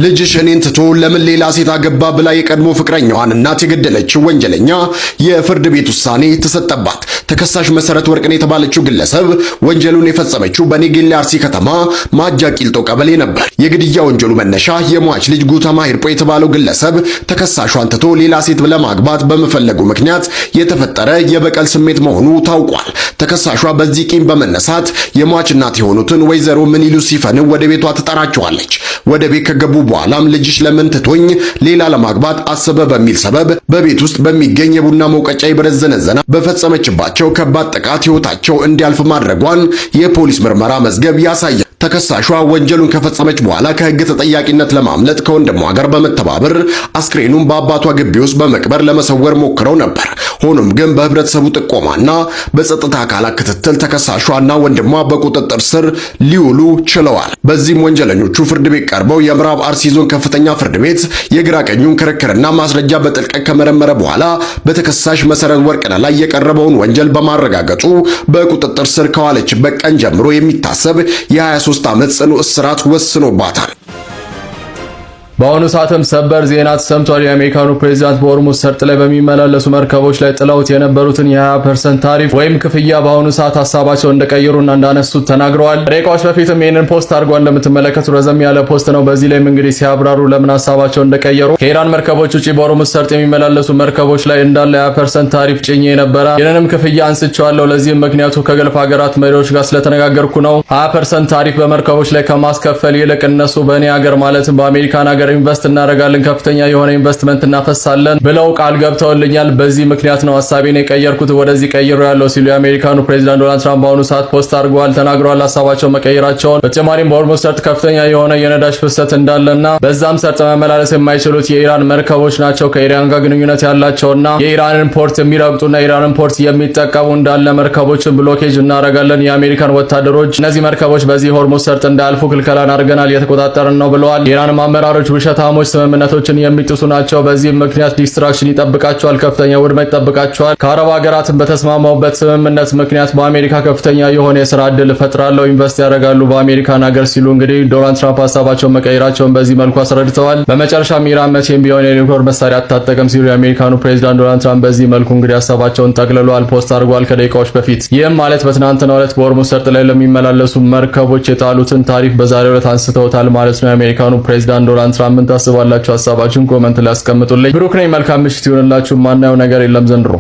ልጅሽ እኔን ትቶ ለምን ሌላ ሴት አገባ ብላ የቀድሞ ፍቅረኛዋን እናት የገደለችው ወንጀለኛ የፍርድ ቤት ውሳኔ ተሰጠባት። ተከሳሽ መሰረት ወርቅነህ የተባለችው ግለሰብ ወንጀሉን የፈጸመችው በኔጌሌ አርሲ ከተማ ማጃ ቂልጦ ቀበሌ ነበር። የግድያ ወንጀሉ መነሻ የሟች ልጅ ጉተማ ሂርጶ የተባለው ግለሰብ ተከሳሿን ትቶ ሌላ ሴት ለማግባት በመፈለጉ ምክንያት የተፈጠረ የበቀል ስሜት መሆኑ ታውቋል። ተከሳሿ በዚህ ቂም በመነሳት የሟች እናት የሆኑትን ወይዘሮ ምንይሉ ሲፈን ወደ ቤቷ ትጠራቸዋለች። ወደ ቤት ከገቡ በኋላም ልጅሽ ለምን ትቶኝ ሌላ ለማግባት አሰበ በሚል ሰበብ በቤት ውስጥ በሚገኝ የቡና መውቀጫ የብረት ዘነዘና በፈጸመችባቸው ከባድ ጥቃት ሕይወታቸው እንዲያልፍ ማድረጓን የፖሊስ ምርመራ መዝገብ ያሳያል። ተከሳሿ ወንጀሉን ከፈጸመች በኋላ ከሕግ ተጠያቂነት ለማምለጥ ከወንድሟ ጋር በመተባበር አስክሬኑን በአባቷ ግቢ ውስጥ በመቅበር ለመሰወር ሞክረው ነበር። ሆኖም ግን በህብረተሰቡ ጥቆማና በጸጥታ አካላት ክትትል ተከሳሿና ወንድሟ በቁጥጥር ስር ሊውሉ ችለዋል። በዚህም ወንጀለኞቹ ፍርድ ቤት ቀርበው የምዕራብ አርሲ ዞን ከፍተኛ ፍርድ ቤት የግራ ቀኙን ክርክርና ማስረጃ በጥልቀት ከመረመረ በኋላ በተከሳሽ መሰረት ወርቅነህ ላይ የቀረበውን ወንጀል በማረጋገጡ በቁጥጥር ስር ከዋለችበት ቀን ጀምሮ የሚታሰብ የ23 ዓመት ጽኑ እስራት ወስኖባታል። በአሁኑ ሰዓትም ሰበር ዜና ተሰምቷል። የአሜሪካኑ ፕሬዚዳንት በሆርሙዝ ሰርጥ ላይ በሚመላለሱ መርከቦች ላይ ጥለውት የነበሩትን የ20% ታሪፍ ወይም ክፍያ በአሁኑ ሰዓት ሀሳባቸው እንደቀየሩና እንዳነሱት ተናግረዋል። ደቂቃዎች በፊትም ይህንን post አድርጓል። እንደምትመለከቱ ረዘም ያለ post ነው። በዚህ ላይም እንግዲህ ሲያብራሩ ለምን ሀሳባቸው እንደቀየሩ፣ ከኢራን መርከቦች ውጪ በሆርሙዝ ሰርጥ የሚመላለሱ መርከቦች ላይ እንዳለ 20% ታሪፍ ጭኜ የነበረ ይህንንም ክፍያ አንስቼዋለሁ። ለዚህም ምክንያቱ ከገልፍ ሀገራት መሪዎች ጋር ስለተነጋገርኩ ነው። 20% ታሪፍ በመርከቦች ላይ ከማስከፈል ይልቅ እነሱ በእኔ ሀገር ማለትም በአሜሪካን ሀገር invest እናደርጋለን፣ ከፍተኛ የሆነ ኢንቨስትመንት እናፈሳለን ብለው ቃል ገብተውልኛል። በዚህ ምክንያት ነው ሀሳቤን የቀየርኩት፣ ወደዚህ ቀይሬያለሁ ሲሉ የአሜሪካኑ ፕሬዚዳንት ዶናልድ ትራምፕ በአሁኑ ሰዓት post አድርገዋል፣ ተናግረዋል ሀሳባቸው መቀየራቸውን። በተጨማሪም በሆርሙዝ ሰርጥ ከፍተኛ የሆነ የነዳጅ ፍሰት እንዳለና በዛም ሰርጥ መመላለስ የማይችሉት የኢራን መርከቦች ናቸው፣ ከኢራን ጋር ግንኙነት ያላቸውና የኢራንን port የሚረግጡና የኢራንን port የሚጠቀሙ እንዳለ መርከቦችን blockage እናደርጋለን። የአሜሪካን ወታደሮች እነዚህ መርከቦች በዚህ ሆርሙዝ ሰርጥ እንዳያልፉ ክልከላን አድርገናል፣ እየተቆጣጠርን ነው ብለዋል። የኢራንም አመራሮች ውሸታሞች፣ ስምምነቶችን የሚጥሱ ናቸው። በዚህም ምክንያት destruction ይጠብቃቸዋል፣ ከፍተኛ ውድመት ይጠብቃቸዋል። ከአረብ ሀገራትን በተስማማውበት ስምምነት ምክንያት በአሜሪካ ከፍተኛ የሆነ የስራ እድል እፈጥራለሁ፣ invest ያደርጋሉ በአሜሪካን ሀገር ሲሉ እንግዲህ ዶናልድ ትራምፕ ሀሳባቸውን መቀየራቸውን በዚህ መልኩ አስረድተዋል። በመጨረሻም ኢራን መቼም ቢሆን የኒውክሌር መሳሪያ አትታጠቅም ሲሉ የአሜሪካኑ ፕሬዚዳንት ዶናልድ ትራምፕ በዚህ መልኩ እንግዲህ ሀሳባቸውን ጠቅልለዋል፣ post አድርጓል ከደቂቃዎች በፊት። ይህም ማለት በትናንትናው ዕለት በሆርሙዝ ሰርጥ ላይ ለሚመላለሱ መርከቦች የጣሉትን ታሪፍ በዛሬው ዕለት አንስተውታል ማለት ነው። የአሜሪካኑ ፕሬዚዳንት ዶናልድ ትራምፕ ምን ታስባላችሁ? ሀሳባችሁን comment ላይ አስቀምጡልኝ። ብሩክ ነኝ። መልካም ምሽት ይሁንላችሁ። ማናየው ነገር የለም ዘንድሮ።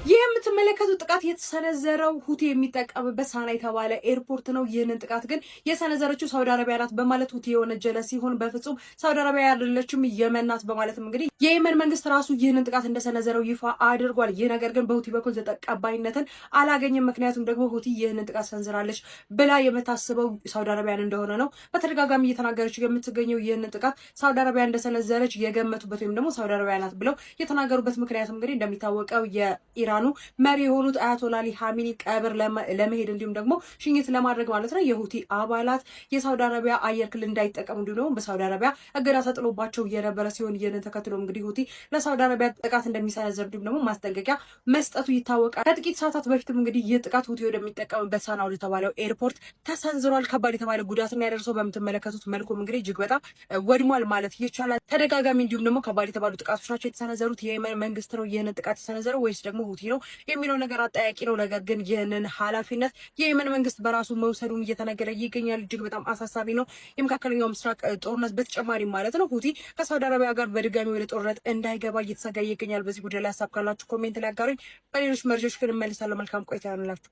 ይህ የምትመለከቱት ጥቃት የተሰነዘረው ሁቲ የሚጠቀምበት ሳና የተባለ airport ነው። ይህንን ጥቃት ግን የሰነዘረችው ሳውዲ አረቢያ ናት በማለት ሁቲ የወነጀለ ሲሆን በፍጹም ሳውዲ አረቢያ አይደለችም፣ የመን ናት በማለትም እንግዲህ የየመን መንግስት ራሱ ይህንን ጥቃት እንደሰነዘረው ይፋ አድርጓል። ይህ ነገር ግን በሁቲ በኩል ተቀባይነትን አላገኘም። ምክንያቱም ደግሞ ሁቲ ይህንን ጥቃት ሰንዝራለች ብላ የምታስበው ሳውዲ አረቢያን እንደሆነ ነው በተደጋጋሚ እየተናገረች የምትገኘው። ይህንን ጥቃት ሳውዲ አረቢያ እንደሰነዘረች የገመቱበት ወይም ደግሞ ሳውዲ አረቢያ ናት ብለው የተናገሩበት ምክንያቱም እንግዲህ እንደሚታወቀው የኢራኑ መሪ የሆኑት አያቶላ አሊ ሀሚኒ ቀብር ለመሄድ እንዲሁም ደግሞ ሽኝት ለማድረግ ማለት ነው የሁቲ አባላት የሳውዲ አረቢያ አየር ክልል እንዳይጠቀሙ እንዲሁም ደግሞ በሳውዲ አረቢያ እገዳ ተጥሎባቸው የነበረ ሲሆን ይህንን ተከትሎ እንግዲህ ሁቲ ለሳውዲ አረቢያ ጥቃት እንደሚሰነዝር እንዲሁም ደግሞ ማስጠንቀቂያ መስጠቱ ይታወቃል። ከጥቂት ሰዓታት በፊትም እንግዲህ ይህ ጥቃት ሁቲ ወደሚጠቀምበት ሳና ወደተባለው airport ተሰንዝሯል። ከባድ የተባለ ጉዳት የሚያደርሰው በምትመለከቱት መልኩም እንግዲህ እጅግ በጣም ወድሟል ማለት ይቻላል። ተደጋጋሚ እንዲሁም ደግሞ ከባድ የተባሉ ጥቃቶች ናቸው የተሰነዘሩት። የየመን መንግስት ነው ይህንን ጥቃት የሰነዘረው ወይስ ደግሞ ሁቲ ነው የሚለው ነገር አጠያቂ ነው። ነገር ግን ይህንን ኃላፊነት የየመን መንግስት በራሱ መውሰዱን እየተነገረ ይገኛል። እጅግ በጣም አሳሳቢ ነው። የመካከለኛው ምስራቅ ጦርነት በተጨማሪ ማለት ነው ሁቲ ከሳውዲ አረቢያ ጋር በድጋሚ ወደ ጦርነት እንዳይገባ እየተሰጋ ይገኛል። በዚህ ጉዳይ ላይ ሀሳብ ካላችሁ comment ላይ አጋሩኝ። በሌሎች መረጃዎች ግን እመልሳለሁ። መልካም ቆይታ ይሆንላችሁ።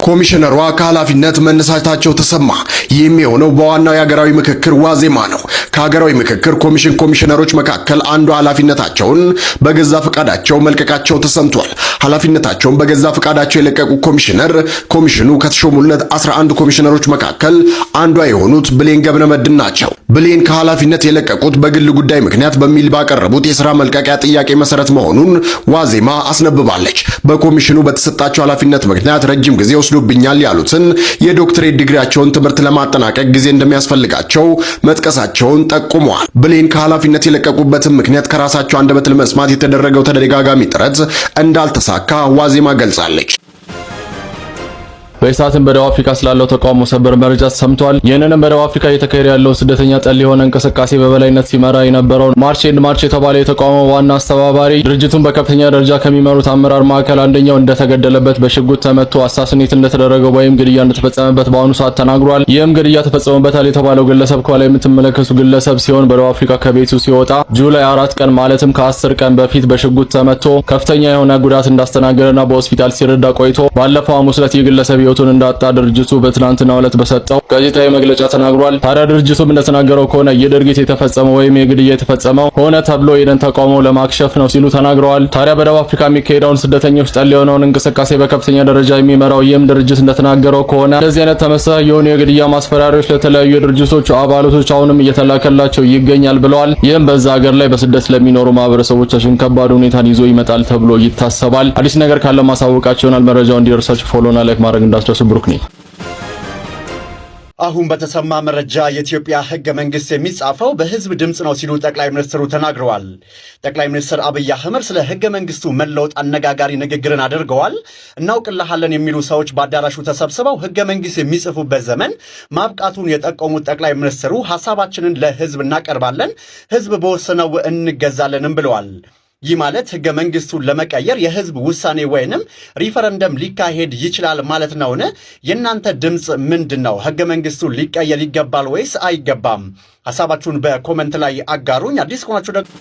ኮሚሽነሯ ከኃላፊነት መነሳታቸው ተሰማ። ይህም የሆነው በዋናው የሀገራዊ ምክክር ዋዜማ ነው። ከሀገራዊ ምክክር ኮሚሽን ኮሚሽነሮች መካከል አንዱ ኃላፊነታቸውን በገዛ ፈቃዳቸው መልቀቃቸው ተሰምቷል። ኃላፊነታቸውን በገዛ ፈቃዳቸው የለቀቁ ኮሚሽነር ኮሚሽኑ ከተሾሙለት 11 ኮሚሽነሮች መካከል አንዷ የሆኑት ብሌን ገብረመድህን ናቸው። ብሌን ከኃላፊነት የለቀቁት በግል ጉዳይ ምክንያት በሚል ባቀረቡት የስራ መልቀቂያ ጥያቄ መሰረት መሆኑን ዋዜማ አስነብባለች። በኮሚሽኑ በተሰጣቸው ኃላፊነት ምክንያት ረጅም ጊዜ ወስዶብኛል ያሉትን የዶክትሬት ዲግሪያቸውን ትምህርት ለማጠናቀቅ ጊዜ እንደሚያስፈልጋቸው መጥቀሳቸውን ጠቁመዋል። ብሌን ከኃላፊነት የለቀቁበትን ምክንያት ከራሳቸው አንደበት ለመስማት የተደረገው ተደጋጋሚ ጥረት እንዳልተሳካ ዋዜማ ገልጻለች። በዚህ ሰዓትም በደቡብ አፍሪካ ስላለው ተቃውሞ ሰበር መረጃ ተሰምቷል። ይህንንም በደቡብ አፍሪካ እየተካሄደ ያለው ስደተኛ ጠል የሆነ እንቅስቃሴ በበላይነት ሲመራ የነበረውን March and March የተባለ የተቃውሞ ዋና አስተባባሪ ድርጅቱን በከፍተኛ ደረጃ ከሚመሩት አመራር መካከል አንደኛው እንደተገደለበት፣ በሽጉጥ ተመቶ assassinate እንደተደረገ ወይም ግድያ እንደተፈጸመበት በአሁኑ ሰዓት ተናግሯል። ይህም ግድያ ተፈጽሞበታል የተባለው ግለሰብ ከኋላ የምትመለከቱ ግለሰብ ሲሆን በደቡብ አፍሪካ ከቤቱ ሲወጣ July 4 ቀን ማለትም ከ10 ቀን በፊት በሽጉጥ ተመቶ ከፍተኛ የሆነ ጉዳት እንዳስተናገደና በሆስፒታል ሲረዳ ቆይቶ ባለፈው ሐሙስ ዕለት ይህ ግለሰብ ህይወቱን እንዳጣ ድርጅቱ በትናንትናው ዕለት በሰጠው ጋዜጣዊ መግለጫ ተናግሯል። ታዲያ ድርጅቱም እንደተናገረው ከሆነ ይህ ድርጊት የተፈጸመው ወይም የግድያ የተፈጸመው ሆነ ተብሎ ይህንን ተቃውሞ ለማክሸፍ ነው ሲሉ ተናግረዋል። ታዲያ በደቡብ አፍሪካ የሚካሄደውን ስደተኞች ጠል የሆነውን እንቅስቃሴ በከፍተኛ ደረጃ የሚመራው ይህም ድርጅት እንደተናገረው ከሆነ እንደዚህ አይነት ተመሳሳይ የሆኑ የግድያ ማስፈራሪያዎች ለተለያዩ የድርጅቶቹ አባላቶች አሁንም እየተላከላቸው ይገኛል ብለዋል። ይህም በዛ ሀገር ላይ በስደት ለሚኖሩ ማህበረሰቦቻችን ከባድ ሁኔታን ይዞ ይመጣል ተብሎ ይታሰባል። አዲስ ነገር ካለ ማሳወቃችሁ ይሆናል። መረጃው እንዲደርሳችሁ follow ና like ማድረግ እንዳትረሱ። ብሩክ ነኝ። አሁን በተሰማ መረጃ የኢትዮጵያ ሕገ መንግስት የሚጻፈው በህዝብ ድምፅ ነው ሲሉ ጠቅላይ ሚኒስትሩ ተናግረዋል። ጠቅላይ ሚኒስትር አብይ አህመድ ስለ ሕገ መንግስቱ መለወጥ አነጋጋሪ ንግግርን አድርገዋል። እናውቅልሃለን የሚሉ ሰዎች በአዳራሹ ተሰብስበው ሕገ መንግስት የሚጽፉበት ዘመን ማብቃቱን የጠቆሙት ጠቅላይ ሚኒስትሩ ሀሳባችንን ለህዝብ እናቀርባለን፣ ህዝብ በወሰነው እንገዛለንም ብለዋል። ይህ ማለት ህገ መንግስቱን ለመቀየር የህዝብ ውሳኔ ወይንም ሪፈረንደም ሊካሄድ ይችላል ማለት ነውን? የእናንተ ድምፅ ምንድን ነው? ህገ መንግስቱ ሊቀየር ይገባል ወይስ አይገባም? ሀሳባችሁን በ comment ላይ አጋሩኝ። አዲስ ከሆናችሁ ደግሞ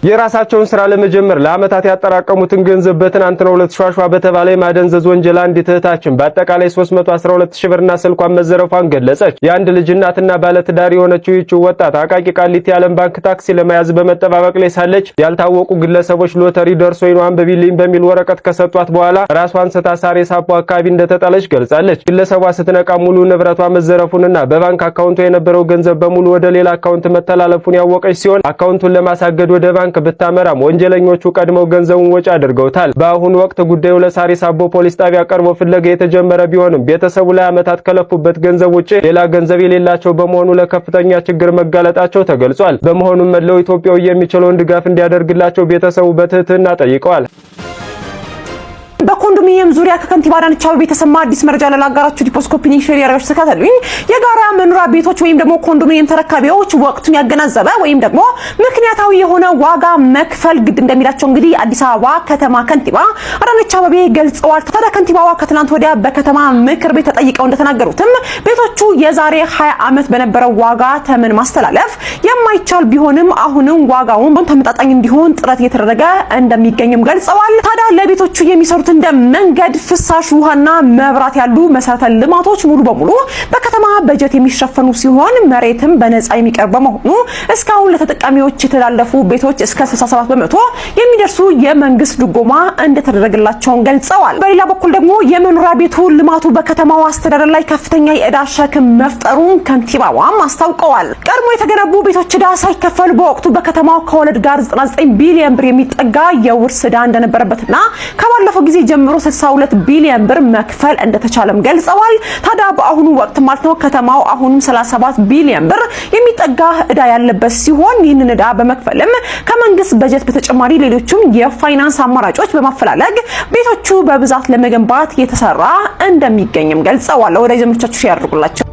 የራሳቸውን ስራ ለመጀመር ለዓመታት ያጠራቀሙትን ገንዘብ በትናንትናው ዕለት ሿሿ በተባለ የማደንዘዝ ወንጀል አንዲት እህታችን በአጠቃላይ 312 ሺህ ብርና ስልኳን መዘረፏን ገለጸች። የአንድ ልጅ እናትና ባለትዳር የሆነችው ይህችው ወጣት አቃቂ ቃሊቲ የዓለም ባንክ ታክሲ ለመያዝ በመጠባበቅ ላይ ሳለች ያልታወቁ ግለሰቦች ሎተሪ ደርሶኝ ነው አንብቢልኝ በሚል ወረቀት ከሰጧት በኋላ ራሷን ስታ ሳሪስ አቦ አካባቢ እንደተጣለች ገልጻለች። ግለሰቧ ስትነቃ ሙሉ ንብረቷ መዘረፉንና በባንክ አካውንቷ የነበረው ገንዘብ በሙሉ ወደ ሌላ አካውንት መተላለፉን ያወቀች ሲሆን አካውንቱን ለማሳገድ ወደ ባንክ ብታመራም ወንጀለኞቹ ቀድመው ገንዘቡን ወጪ አድርገውታል። በአሁኑ ወቅት ጉዳዩ ለሳሪስ አቦ ፖሊስ ጣቢያ ቀርቦ ፍለጋ የተጀመረ ቢሆንም ቤተሰቡ ለዓመታት ከለፉበት ገንዘብ ውጭ ሌላ ገንዘብ የሌላቸው በመሆኑ ለከፍተኛ ችግር መጋለጣቸው ተገልጿል። በመሆኑም መላው ኢትዮጵያዊ የሚችለውን ድጋፍ እንዲያደርግላቸው ቤተሰቡ በትህትና ጠይቀዋል። በኮንዶሚኒየም ዙሪያ ከከንቲባ አዳነች አቤቤ የተሰማ አዲስ መረጃ ላጋራችሁ ዲፖስ copy link share ያደረጋችሁ ተከታተሉኝ። የጋራ መኖሪያ ቤቶች ወይም ደግሞ ኮንዶሚኒየም ተረካቢዎች ወቅቱን ያገናዘበ ወይም ደግሞ ምክንያታዊ የሆነ ዋጋ መክፈል ግድ እንደሚላቸው እንግዲህ አዲስ አበባ ከተማ ከንቲባ አዳነች አቤቤ ገልጸዋል። ታዲያ ከንቲባዋ ከትናንት ወዲያ በከተማ ምክር ቤት ተጠይቀው እንደተናገሩትም ቤቶቹ የዛሬ 20 ዓመት በነበረው ዋጋ ተመን ማስተላለፍ የማይቻል ቢሆንም አሁንም ዋጋውን ተመጣጣኝ እንዲሆን ጥረት እየተደረገ እንደሚገኝም ገልጸዋል። ታዲያ ለቤቶቹ የሚሰሩት እንደ መንገድ፣ ፍሳሽ ውሃና መብራት ያሉ መሰረተ ልማቶች ሙሉ በሙሉ በከተማ በጀት የሚሸፈኑ ሲሆን መሬትም በነፃ የሚቀርብ በመሆኑ እስካሁን ለተጠቃሚዎች የተላለፉ ቤቶች እስከ 67% የሚደርሱ የመንግስት ድጎማ እንደተደረገላቸውን ገልጸዋል። በሌላ በኩል ደግሞ የመኖሪያ ቤቱ ልማቱ በከተማው አስተዳደር ላይ ከፍተኛ የዕዳ ሸክም መፍጠሩን ከንቲባዋም አስታውቀዋል። ቀድሞ የተገነቡ ቤቶች ዕዳ ሳይከፈሉ በወቅቱ በከተማው ከወለድ ጋር 99 ቢሊዮን ብር የሚጠጋ የውርስ ዕዳ እንደነበረበትና ከባለፈው ጊዜ ጀምሮ 62 ቢሊዮን ብር መክፈል እንደተቻለም ገልጸዋል። ታዲያ በአሁኑ ወቅት ማለት ነው ከተማው አሁንም 37 ቢሊዮን ብር የሚጠጋ ዕዳ ያለበት ሲሆን ይህንን ዕዳ በመክፈልም ከመንግስት በጀት በተጨማሪ ሌሎችም የፋይናንስ አማራጮች በማፈላለግ ቤቶቹ በብዛት ለመገንባት እየተሰራ እንደሚገኝም ገልጸዋል። ወዳጅ ዘመዶቻችሁ share አድርጉላቸው።